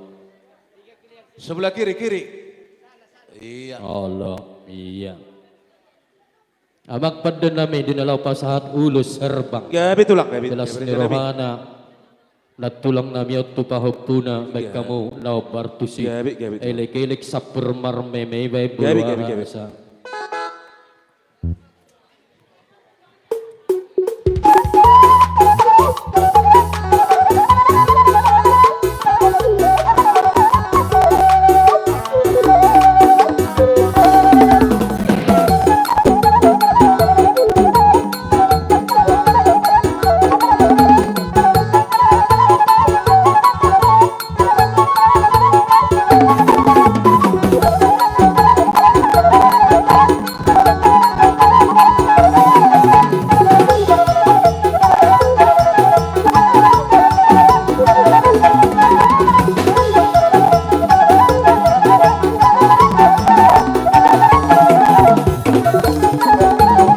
Sebelah kiri, kiri. Iya. Olo, iya. Amang pande nami, di na laho pasahat ulos herbang. Gabe tulang, gabe. Silas ni rohana. Nantulang nami on tu pahompuna, baen hamu na hombar tusi. Gabe, gabe, gabe. Elek-elek sampur marmeme baen boru asa.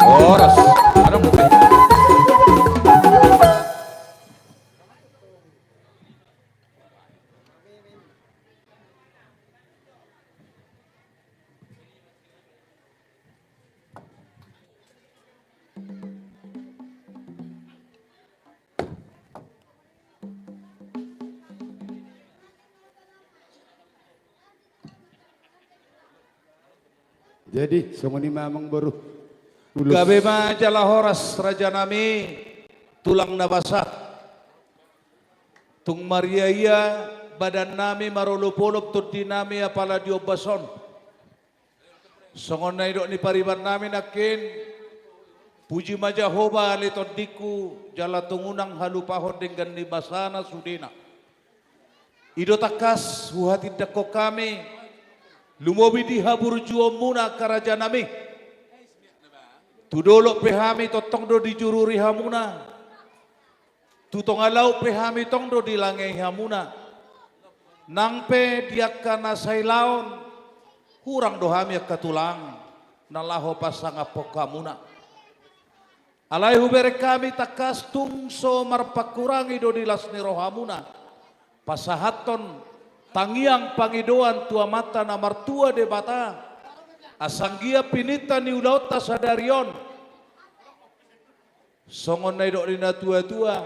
Horas. Jadi, songon i ma amang boru. Ulos. Gabe ma jala horas raja nami, tulang na basa. Tung maria-ia badan nami, marolop-olop tondi nami apala di ombas on. Songon na nidok ni pariban nami nangkin, puji ma Jahowa ale tondingku, jala tung unang halupahon denggan ni basana sudena. I do tangkas huhatindangkon hami, lumobi di haburjuonmuna angka raja nami. Tu dolok pe hami tongtong do dijururi hamuna. Tu tonga laut pe hami tong do dilangei hamuna. Nang pe di angka na sailaon, hurang do hami angka tulang, na laho pasangaphon hamuna. Alai hubereng hami tangkas tung so marpangkurangi do di las ni rohamuna. Pasahathon tangiang pangidoan tu Amanta na martua Debata. Asa anggiat pininta ni ulaonta sadari on. Songon na nidok ni na tua-tua,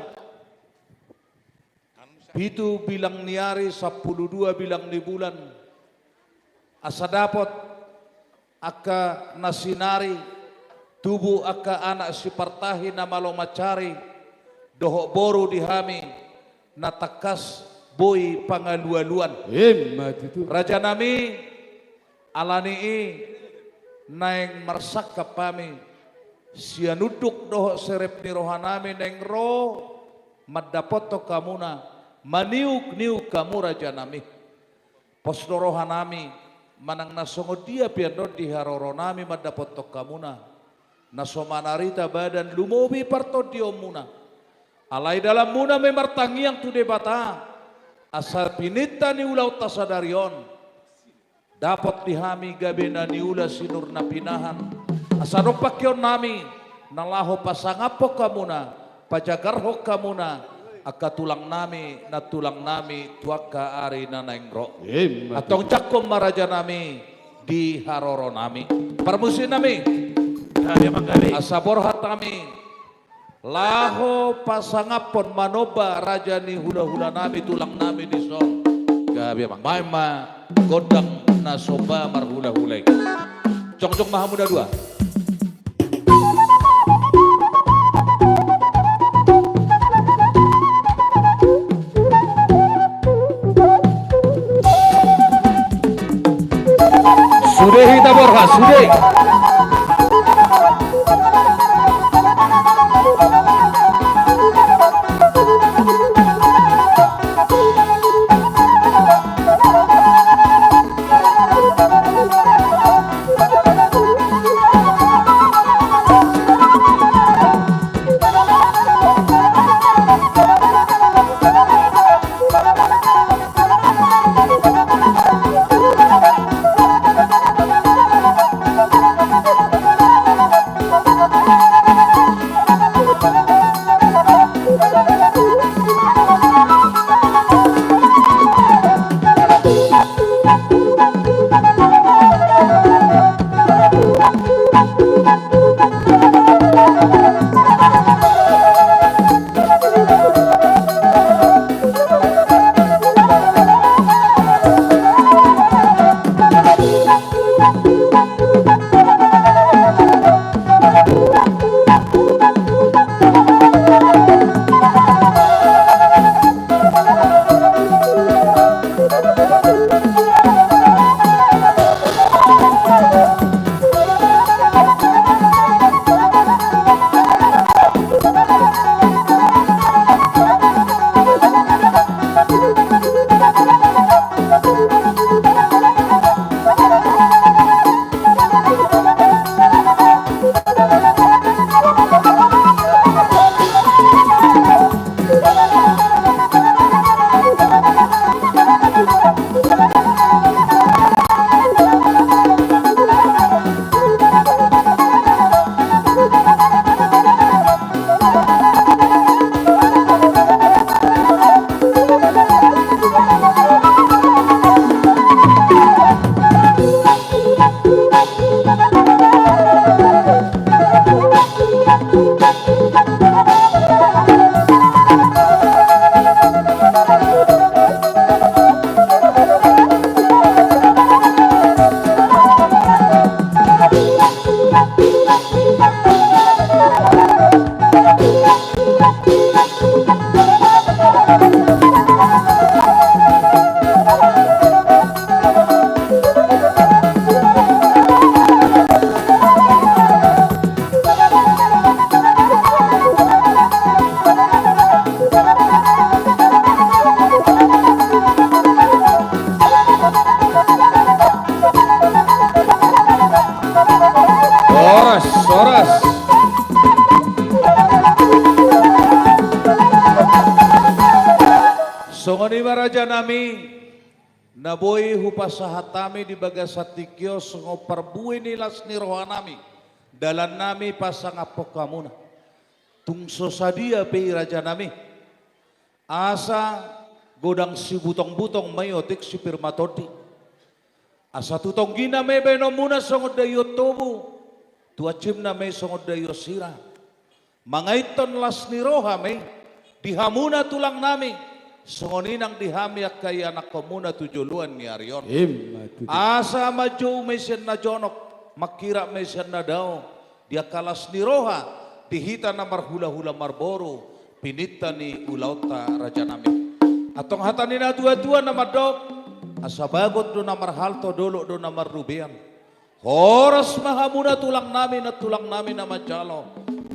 pitu bilang ni ari, sampulu dua bilang ni bulan, asa dapot angka na sinari, tubu angka anak sipartahi na malo mansari, dohot boru di hami, na tangkas boi pangalualuan. Emma tutu. Raja nami, Alani i naeng marsangkap hami, sian unduk dohot serep ni roha nami naeng ro mandapothon hamuna, maniuk-niuk hamu raja nami. Pos do roha nami, manang na songon dia pe annon di haroro nami mandapothon hamuna, na so manarita badan lumobi partondionmuna. Alai dalanmuna ma i martangiang tu Debata, asa pininta ni ulaonta sadari on, dapot di hami gabe na niula sinur na pinahan. Asa adong pangkeon nami, na laho pasangaphon hamuna, pajagarhon hamuna, angka tulang nami, nantulang nami, tu angka ari na naeng ro. Emma tutu. Antong jangkon ma raja nami, di haroro nami. Parmusik nami. Gabe amang gabe. Asa borhat hami. Laho pasangaphon manomba raja ni hula-hula nami, tulang nami dison. Gabe amang. Baen ma gondang na somba marhula-hula i. Jongjong ma hamu na dua. Sude. Horas, horas. Songon i ma raja nami, na boi hupasahat hami di bagasan tingki on songon parbue ni las ni roha nami, dalan nami pasangaphon hamuna. Tung so sadia pe i raja nami, asa godang sibutong-butong ma i otik sipir ma tondi. Asa tu tonggina ma i baenonmuna songon daion tobu, tu hansimna ma i songon daion sira. Mangaithon las ni roha ma i di hamuna tulang nami, songon i nang di hami angka ianakhonmuna tu joloan ni ari on. Ima tutu. Asa manjou ma i sian na jonok, mangkirap ma i sian na dao, di angka las ni roha di hita na marhula-hula marboru, pininta ni ulaonta raja nami. Antong hata ni na tua-tua na mandok, asa bagot do na marhalto, dolok do na marrubean. Horas ma hamuna tulang nami, nantulang nami na manjalo.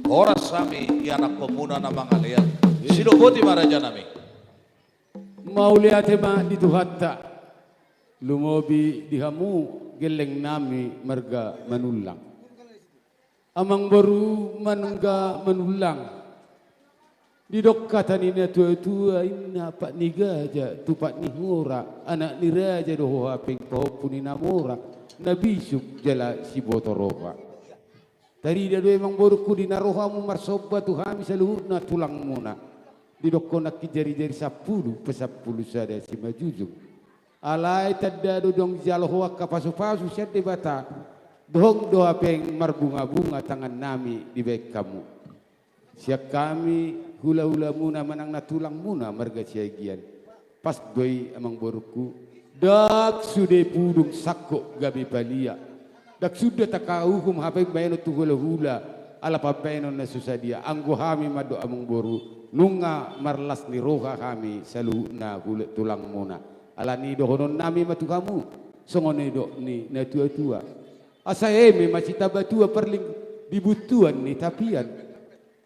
Horas hami ianakhonmuna na mangalean. Sidok boti ma raja nami. Mauliate ma di Tuhanta. Lumobi di hamu gelleng nami marga Manullang. Amangboru marga Manullang. Didok hata ni na tua-tua, inna pat ni gaja tu pat ni hora, anak ni raja do ho hape pahompu ni na mora, na bisuk jala siboto roha. Tarida do i amangborungku di na ro hamu marsomba tu hami saluhutna tulangmuna. Didokkon nangkin jari-jari sampulu, pasampulu sada simanjujung. Alai tanda do dung dijalo ho angka pasu-pasu sian Debata, dohot do hape marbunga-bunga tangan nami dibaen hamu. Sian hami hula-hulamuna manang na tulangmuna marga Siagian. Pas do i amangborungku, ndang sude pudung sangkot gabe palia. Ndang sude tangka uhum hape baenon tu hula-hula, ala pambaenon na so sadia. Anggo hami mandok amangboru, nunga marlas ni roha hami saluhutna hula tulangmuna. Alani i dohonon nami ma tu hamu, songon na nidok ni na tua-tua. Asa eme ma sitamba tua parlinggoman di buntuan ni tapian.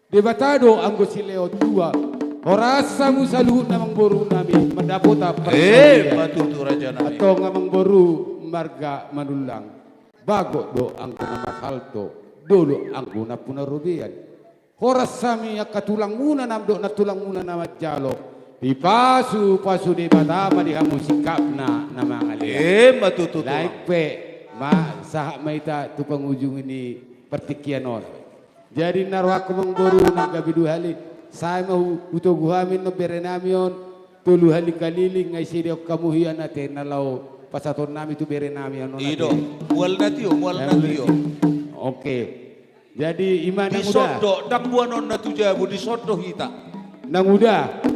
Debata do anggo silehon tua. Horas hamu saluhutna amangboru nami mandapota parsaoran. Emma tutu raja nami. Antong amangboru marga Manullang. Bagot do anggo na marhalto, dolok anggo na pinarobean. Horas hami angka tulangmuna na dohot nantulangmuna na manjalo. Dipasupasu Debata ma di hamu singkapna na mangalean. Emma tutu tulang. Lae pe ma sahat ma hita tu pangujungi ni partingkian on. Jadi na rohangku amangboru nang gabe dua hali. Sai ma hu-, hutogu hami annon bere nami on tolu hali kaliling, ai sidehon hamu hian ate na laho pasahaton nami tu bere nami annon ate. I do, mual na tio, mual na tio. Oke. Jadi ima nang uda. Dison do, ndang boanonna tu jabu, dison do hita. Nang uda.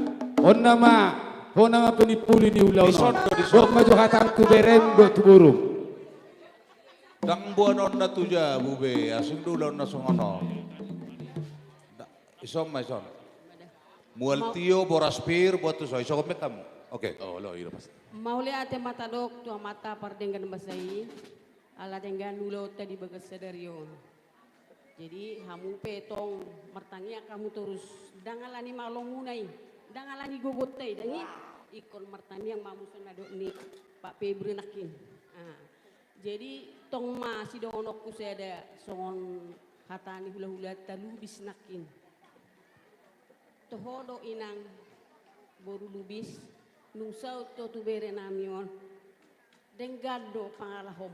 On nama, on nama panimpuli ni ulaon on. Dison do, dison. Dok ma jo hatam tu berem dohot tu borum. Ndang boanonna tu jabu be, asing do ulaonna songon on. Dison ma ison. Mual tio, boras pir, buat tu so, ison mekam. Oke. Oh, lo, i do pas. Mauliate ma tadok tu Amanta pardenggan basa i, ala denggan ulaonta di bagas sadari on. Jadi hamu pe tong martangiang hamu torus, ndang ala ni malomuna i, ndang ala ni gogonta i, ndang i, ingkon martangiang ma hamu songon na dok ni Pak Febri nangkin. Ah. Jadi tong ma sidohononku sada songon hata ni hulahulanta Lubis nangkin. Toho do inang boru Lubis, nung saut ho tu bere nami on. Denggan do pangalahom.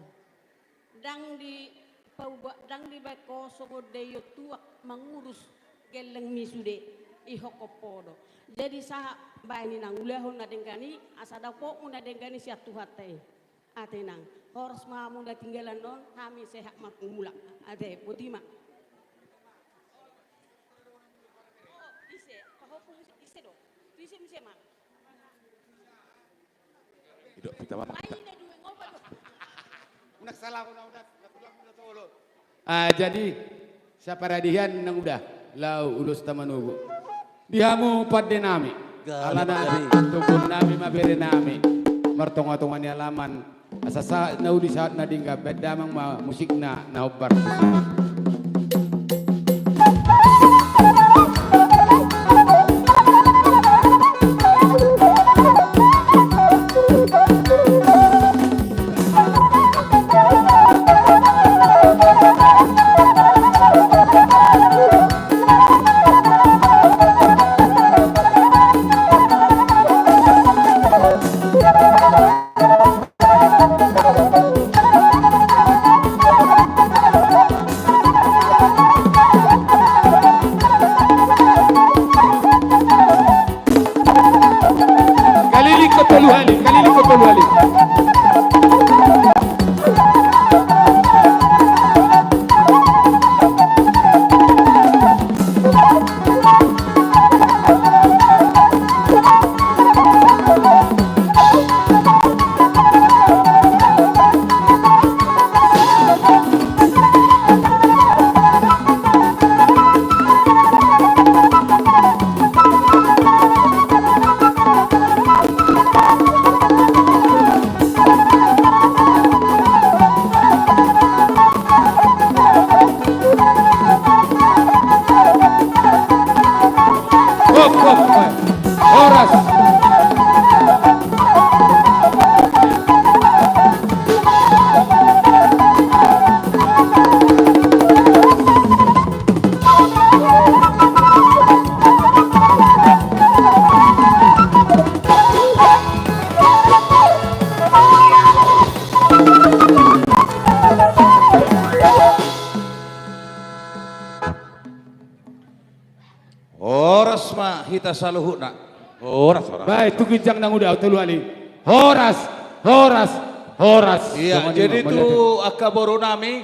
Ndang dipauba-, ndang dibaen ho songon daion tuak mangurus gelleng ni sude, ihok ho do. Jadi sahat baen inang ulahon na denggan i, asa dapotmu na denggan i sian Tuhanta i. Ate inang, horas ma hamu na tinggal annon, hami sehat ma mulak. Ate, boti ma. Ise, pahompu ise do? Ise muse ma. Ido, pita ma, pita. Unang salah, unang, unang, unang, unang, unang, unang, unang. Ah, jadi, saparadihan nang uda, laho ulos ta manogu. Di hamu pande nami. Alana togon nami ma bere nami. Martongatonga ni alaman. Asa sahat na uli sahat na denggan, baen damang ma musikna na hombar. Kaliling ko tolu hali, kaliling ko tolu hali. Hop, hop, hop. Horas. Horas ma hita saluhutna. Horas, horas. Baik, tu ginjang nang uda, tolu hali. Horas, horas, horas. Iya, jadi tu angka boru nami,